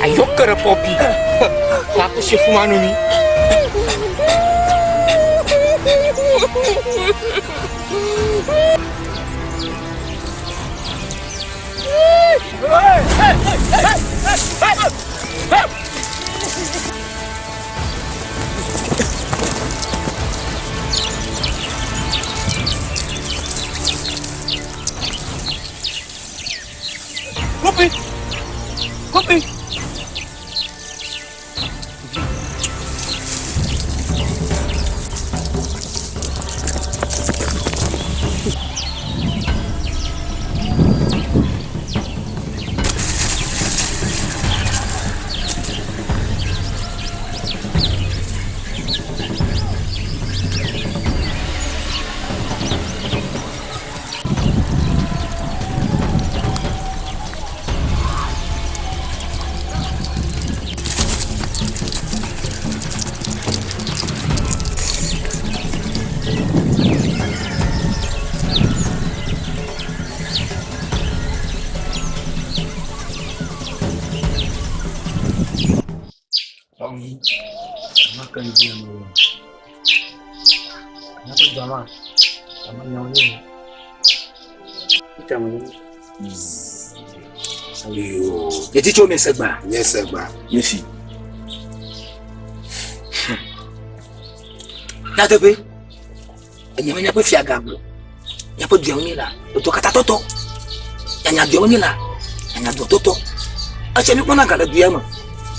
Ayokara Poppy. Aku si fumano mi. Poppy! Poppy! Yeti tso mi segba. Nye segba. Nye si. Nyateƒe. Enye me míaƒe fia gagblɔ. Míaƒe dua me míela, edua katã tɔtɔ. Nyanya dua me míela, nyanya dua tɔtɔ. Etsia míkpɔna ga le dua me.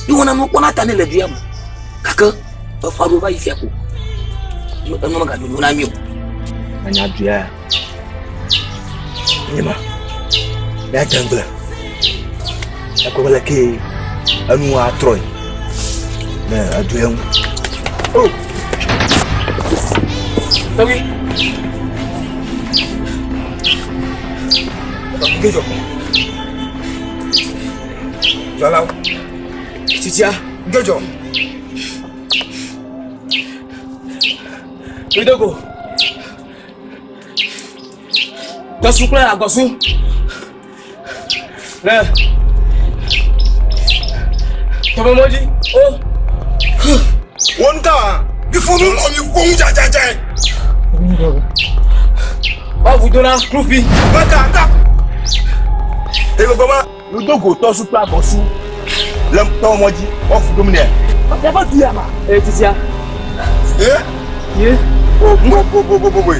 Míwɔna nuwo kpɔna ta nɛ le dua me. Gake eƒe aɖewo va yi fia ko. Enua megaɖo na mí o. Nyanya dua nye ma. Míade ŋugble. Ekɔ be leke enu atrɔe le edua ŋu. Oh! Tɔgbi. Ngejɔ. Jɔlawo. Titia, ngejɔ. Midogo. Tɔsu kple agɔsu. Le. Tɔmɔmɔ dzi. O. Wo nu ka wa? Mi fo nu nɔ mi fo nu dzadzadza. Wa vudo na kluvi. Maka ka. Eye gbɔ ma. Nudogo tɔsu kple agɔsu le tɔmɔmɔ dzi. Wa vudo mi nɛ. Míaƒe dua ma. Eye titia. Ye. Ye. Bo bo bo bo bo bo.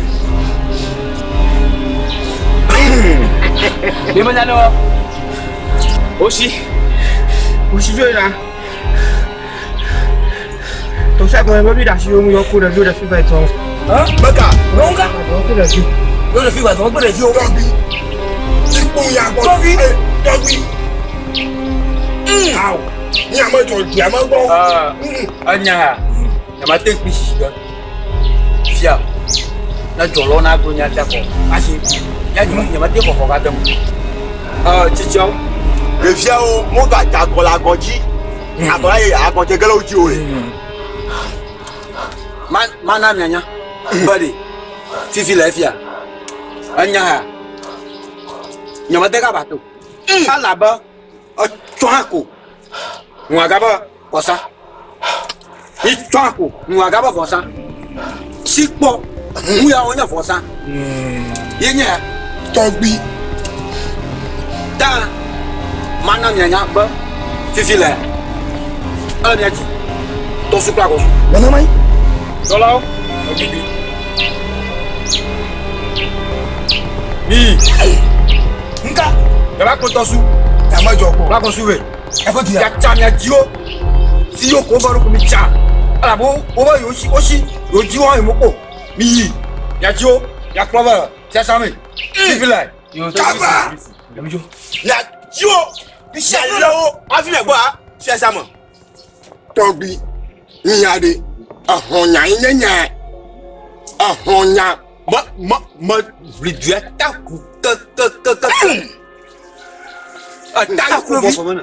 Mi menya ne wa. Oshi. Oshi dzo yina. Tɔsia gɔme be mi ɖe asi wo ŋu yɔ ku ɖeviwo ɖe fi va yi tɔ. Maka. Ronga. Ku ɖevi. Yɔ ɖe fi va zɔ kple ɖeviwo. Tɔgbi. Ikpo ya gbɔ. Tɔgbi. Tɔgbi. Awo. Ní ame dzɔ dua me gbɔ. Enya nyamate kpi sisi ge. Fia. Ne dzɔlɔ na gblɔ nya fia kɔ. Asi. Ya nyamate xɔxɔ ga dem. Tsitsiawo. Ɖeviawo mogadze agɔ le agɔ dzi. Agɔ la ye agɔdze ge le wo dzi o. Ma mana mianya. Be ɖe fifi le efia. Enya ya. Nyamate gava to. Elabe etsɔ hã ko. Nua gaba vɔsa. Etsɔ hã ko. Nua gaba vɔsa. Si kpɔ. Nu ya wonye vɔsa. Ye nye ya. Tɔgbi. Ta mana mianya be fifi le ele mia dzi. Tɔsu kple agɔsu. Nenema ye. Dɔlawo, ebibi. Mi. Nka. Yaba kple tɔsu. Ame dzɔ gbɔ. Kple agɔsu ve. Eƒe dua. Yatsa mia dziwo. Si yewo ko va ɖo ko mi tsa. Elabe wobe yewo si wosi yewo dzi wɔm yewo ko. Mi yi. Mia dziwo. Miakplɔ ve fiasa me. Fifi le. Kaba. Mia dziwo. Mia yɔwo. Hafi miagbɔ fiasa me. Tɔgbi. Nya ɖe. Ehɔnya ye nye nya. Ehɔnya. Me me me ʋli dua ta ku kekekeke. Eta ku Aklovi. bɔ fɔ me.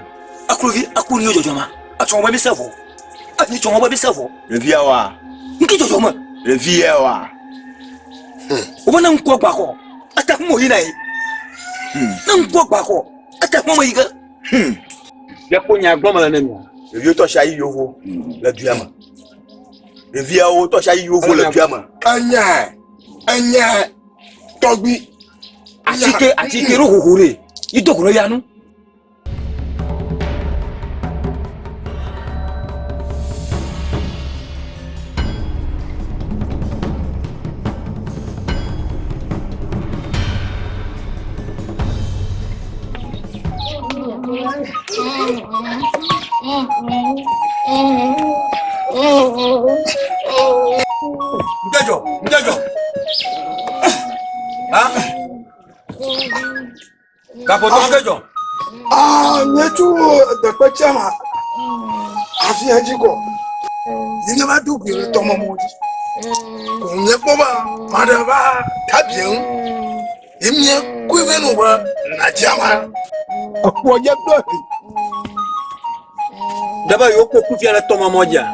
Aklovi aku ni dzɔdzɔ ma. Etsɔ wɔbe bi se vɔ. Enyi tsɔ wɔbe bi se vɔ. Ɖeviawoa. Ŋki dzɔdzɔ me. Ɖeviawoa. Wobe ne ŋkɔ gba xɔ. Ete ŋu mo yina ye. Ne ŋkɔ gba xɔ. Ete ŋu mo yi ge. Miakpɔ nya gblɔm le ne mia. Ɖeviwo tɔ si ayi yovo le dua me. Ɖeviawo tɔ si ayi yovo le dua me. Enya. Enya. Tɔgbi. Atike atike ɖo xoxo ɖe. Yi do go ɖe ya nu. Ngejɔ, ngejɔ. Ha? Gaƒotɔ ngejɔ. Ah, nye tso teƒe tsɛ ma. Afi ya dzi kɔ. Nye nye va do goe le tɔmɔmɔ dzi. Ko nye kpɔ be ame aɖe va tabie ŋu. Ye mía koe va nɔ be nàdze ama. Ekpɔ dze kple he. Ɖe be yewo kpɔ kufia le tɔmɔmɔ dzia?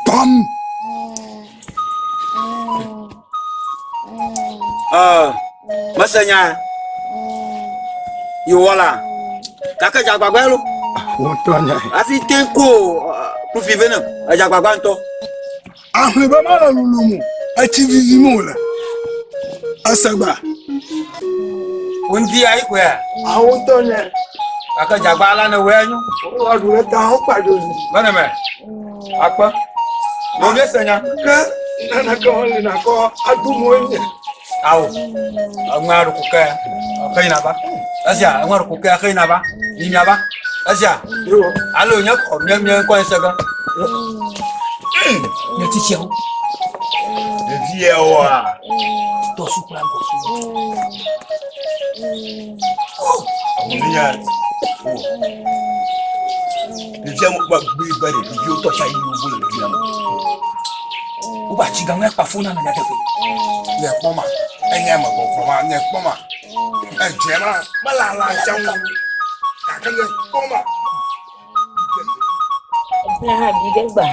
Tɔm. Mese nya yi wɔ la gake dze agbagba lo. Wotɔ nya. Hafi te ko kufi ve ne edze agbagba ŋutɔ. Ahlẽ be ma le lulu mu. Etsi vivi mu wòle. Esegba. Wo ŋdi ayi koea? Awo ŋutɔ nya. Gake dze agbagba la ne wɔe nyo. Wowɔ ɖu ɖe ta wokpa dzo zi. Mene me. Akpe. Wo mi se nya. Ke Naneke meli nakɔ adu moe nye. Awo, eŋua ɖo ko ke xe yina va. Esia, eŋua ɖo ko ke xe yina va. Yi mia va. Esia, alo nye xɔ mía mía ŋkɔ se ge. Nye tsitsiawo. Ɖeviawoa. Tɔsu kple agɔsu. Ahununya. Ɖeviawo gba gbe gba ɖe ɖeviwo tɔ tsa yi wo le ɖevia me. Woba tsi gaŋ akpa fo na me nyateƒe. Nye kpɔ ma, enye me gbɔgblɔ ma, nye kpɔ ma. Edze ma, mele alã sia ŋu. Gake nye kpɔ ma. Ebla hã bi ɖe gba.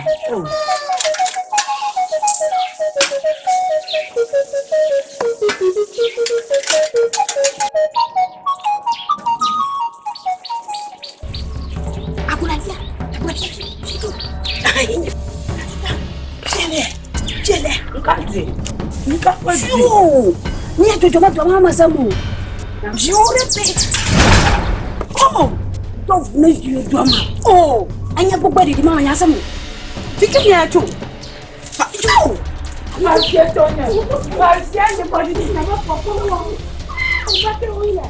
Agunafia, agunafia, fitu. Tiele, tiele. Nka di. Nka kpe di. Fiu. Nye dzɔdzɔ ma dɔ ma ma se mo. Dziwo ɖe pe. Oh, tɔ ne yi dɔ ma. Oh, anya gbogbo ɖiɖi ma ma nya se mo. Fike mia tso. Fiu. Ma se tɔ nye. Ma se nye kɔ ɖiɖi na ma kpɔ kpɔ mo. Ah, ba te wo ya.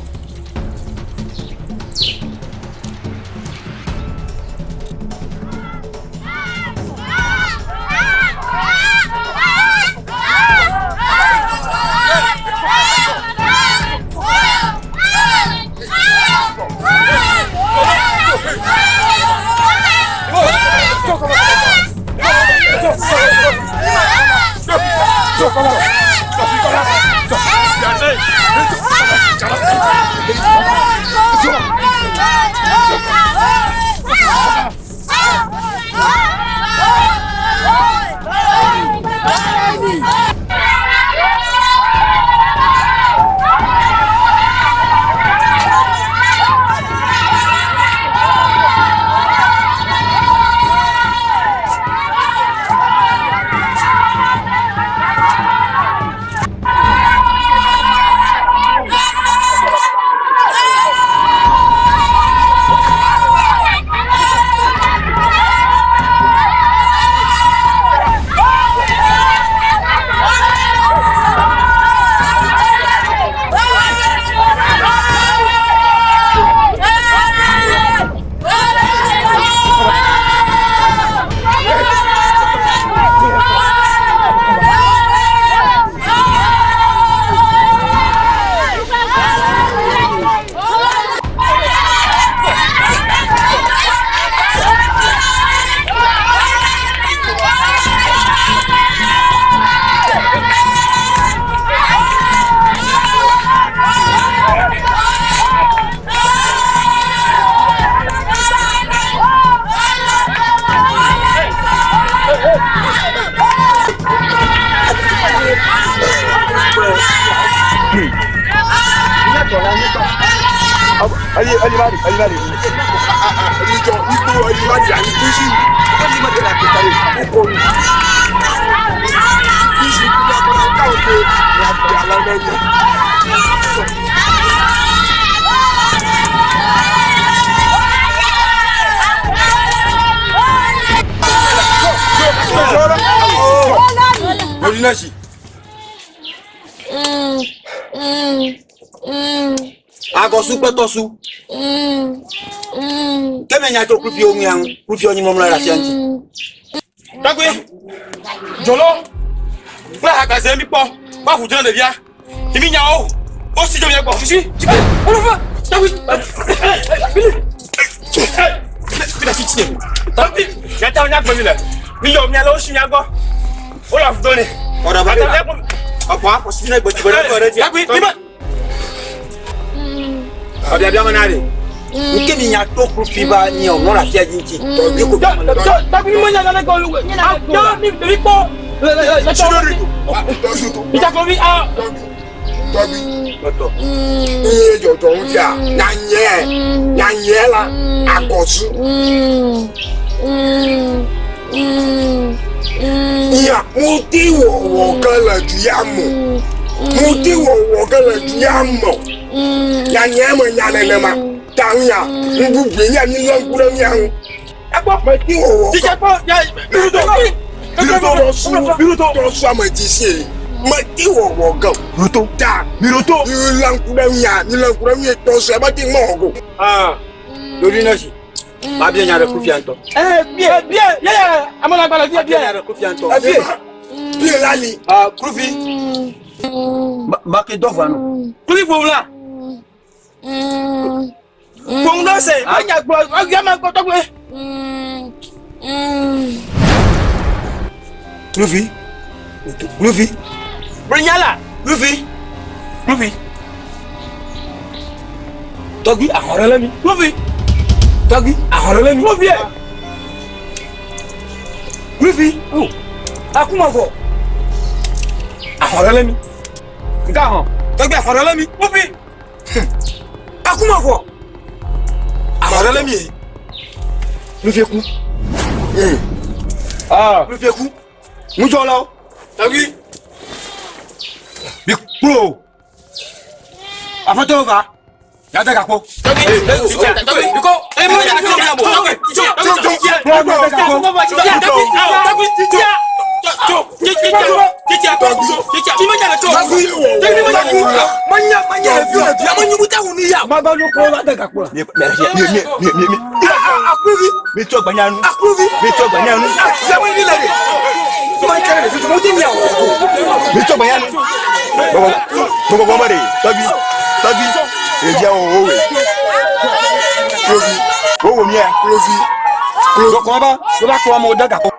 Odinasi. Agɔsu kple tɔsu. Ke me nya tso kluviwo ŋu ya ŋu. Kluviwo nyi mɔmlɔ ɖe asia ŋuti. Tagbe, dzolo kple hagaze mi kpɔ va ʋu dzona ɖevia. Mi nyawo, wo si dzo mia gbɔ. Sisi, sisi, wolofa. Tagbe, bili. Mi ɖe sisi. Tagbe, miata nya gbe mi le. Mi yɔ mia le wo si mia gbɔ. Wo le avu do ne. Ɔɖa ba Ɔkɔ akɔ si ne gbetsi bɛ ɖe dzi. Tagbe, mi ma. Ɔbiabia me na ɖe. Nke mi nya to kluvi va nye o mɔra fia dzi ŋuti. Tɔgbi ko bia me le. Tagbe mi ma nya nane gɔ. Ya mi mi kpɔ. Le le le tsɔ. Mi taklovi a. Tɔgbi. Eye dzɔdzɔ ŋutia, nyanyɛ, nyanyɛ la, agɔzu. Nya ŋutiwɔwɔ ke le du ya me. Ŋutiwɔwɔ ke le du ya me. Nyanyɛ me nya nenema. Ta nya ŋububue nya mi lé ŋku ɖe mía ŋu. Ekpɔ. Ŋutiwɔwɔ. Titsa kpɔ ya mi do. Tɔsu tɔsu ame dzi sie. Meti wɔwɔ ge o. Roto. Ta. Mi roto. Mi lé ŋku ɖe ŋuya, mi lé ŋku ɖe ŋuya tɔsu ebe ti ŋmɔ wɔ go. Ah, ɖoɖi ne si. Ma bia nya ɖe kufia ŋutɔ. Eh, bie, bie, ye, ame le agbalẽ bie, Bia bie. nya ɖe kufia ŋutɔ. Bie, bie la li. Ah, kluvi. Ma ma ke dɔ va no. Kluvi ƒom la. Ƒom ɖe se, anya gblɔ, anya ma gbɔ tɔgbe. Kluvi. Kluvi. Gblɔ nya la. Kluvi. Kluvi. Tɔgbi ahɔn ɖe mi. Kluvi. Tɔgbi ahɔn ɖe mi. Kluvi. Kluvi. Akumavɔ. Ahɔn ɖe mi. Nka hɔn. Tɔgbi ahɔn ɖe mi. Kluvi. Akumavɔ. Ahɔn ɖe mi. Kluvi ku. Ah, Kluvi ku. ŋudzɔlawo. Tɔgbi. Mi kplo. Aƒetɔwo va. Yate gakpo. Tɔgbi. Tɔgbi. Biko. Eh, mo nya tɔgbi amo. Tɔgbi. Tɔgbi. Tɔgbi. Tɔgbi. Manya manya evi le du. Ame nyumu ta wunu ya. Ma ba nu kplo va de gakpo la. Mi mi mi mi mi mi. Akluvi. Mi tsɔ gbanyanu. Akluvi. Mi tsɔ gbanyanu. Yàwó ni lẹ de. Sọma kẹrẹ de tuntun mo ti mià wọ. Mi tsɔ gbanyanu. Gbɔgbɔ gbɔgbɔ bɔ de tɔgbi tɔgbi ɖevia wo wo we. Kluvi, Wo wo mia. kluvi. Kɔkɔ ba, ló bá kplɔ amewo de gakpo.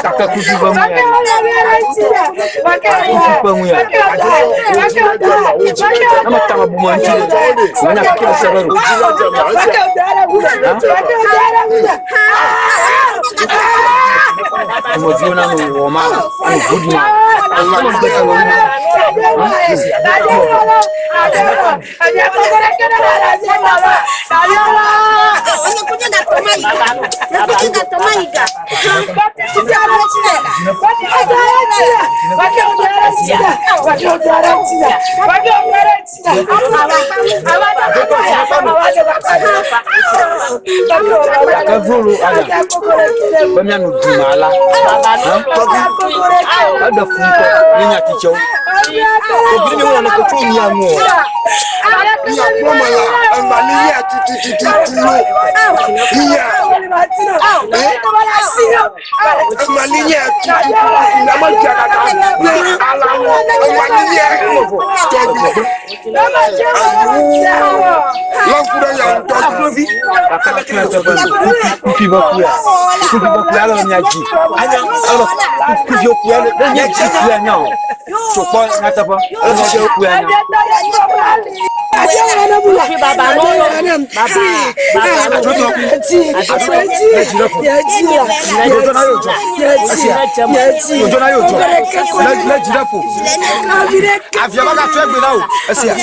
Kaka kuvi ƒe ŋu ya. Kuvi ƒe ŋu ya. Ame tame bu me ŋuti ɖe. Menya keke le se ɖe ɖo. Dumeviwo na nu wɔm a, anu ʋu ɖim a. Ame gbe le wɔm. Gake vlo ada be míanɔ duma la. Tɔgbi eɖe fu ŋutɔ ne nya titsewo. Tɔgbi mi wɔna kotro mia ŋu o. Mia kplɔ me la, ema ni ya tutututu lo. Mia. Ema ni ya tutututu na ma dza kaka ne ala wɔ. Ema ni ya tɔgbi. Ayiwo. Lɔnku ɖe ya ŋutɔ. Akluvi. Kufi ƒe ku ya. Kufi ƒe ku ya le mia dzi. Anya ele kufi ku ya le mia dzi ku ya nya o. Tsokpɔ nyateƒe. Ele kufi ku ya nya. Avia ba gatsɔ egbe na o. Esia.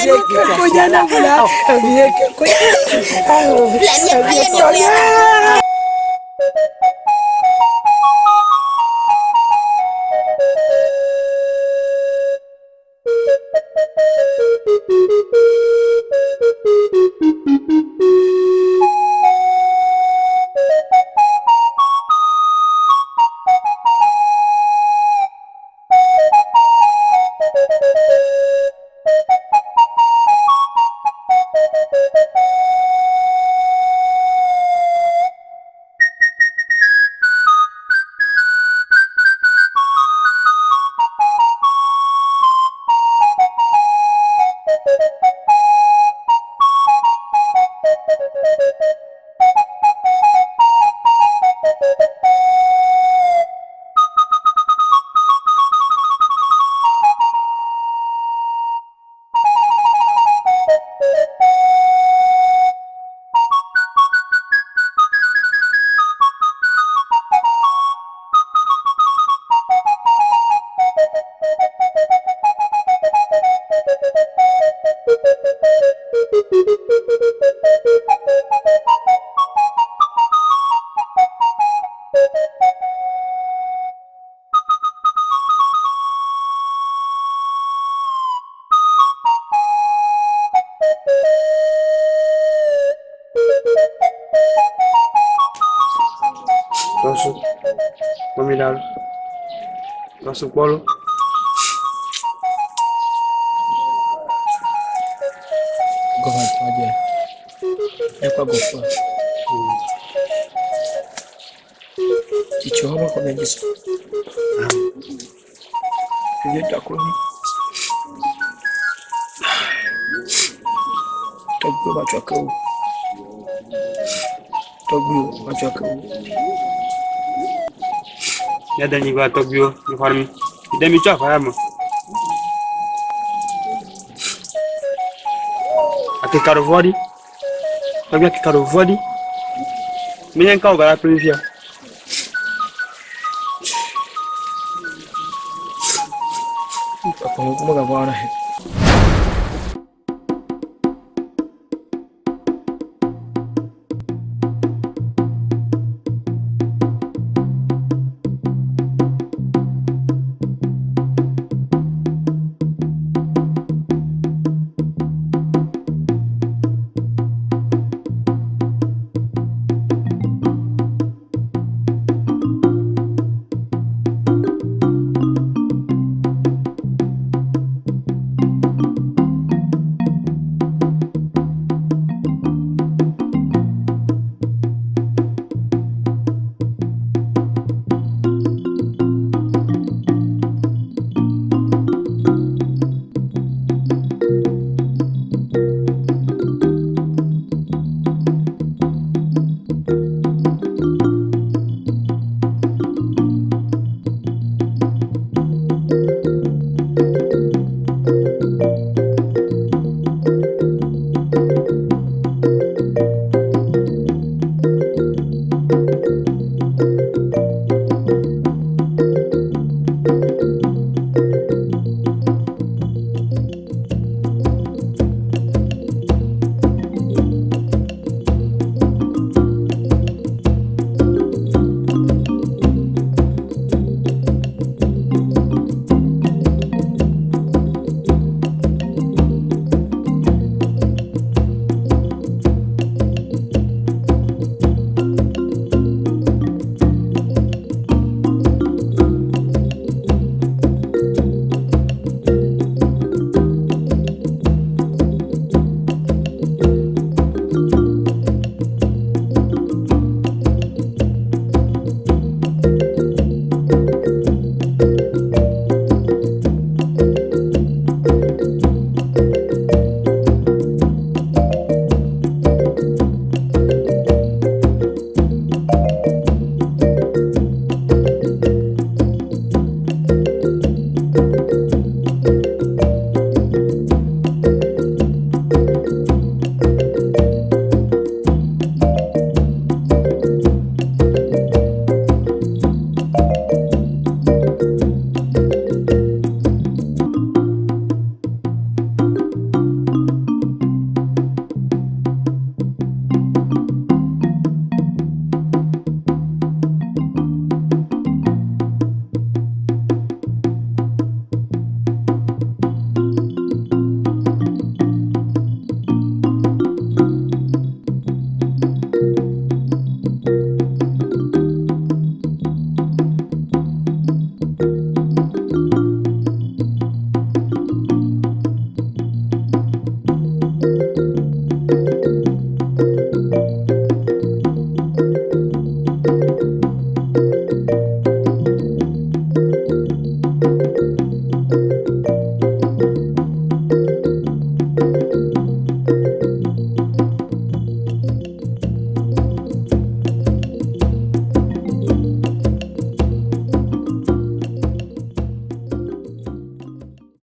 Tɔsu, kpɔ mi ɖa lo. Tɔsu kpɔ lo. Gɔmɛtɔ dze. Ekɔ gɔfɔ. Tsitsi wɔme xɔ me dzi so. Ɖevi do akro mi. Tɔgbuiwo va tsɔ ke wo. Tɔgbuiwo va tsɔ ke wo. Míade nyigba tɔgbuiwo, mi xɔ mi. Mi ɖe mi tso aʋa ya me. Akeka ɖo vɔɖi. Tɔgbui akeka ɖo vɔɖi. Menye ŋka wògala kple mi fia. Akɔnɔ kuma gava na he.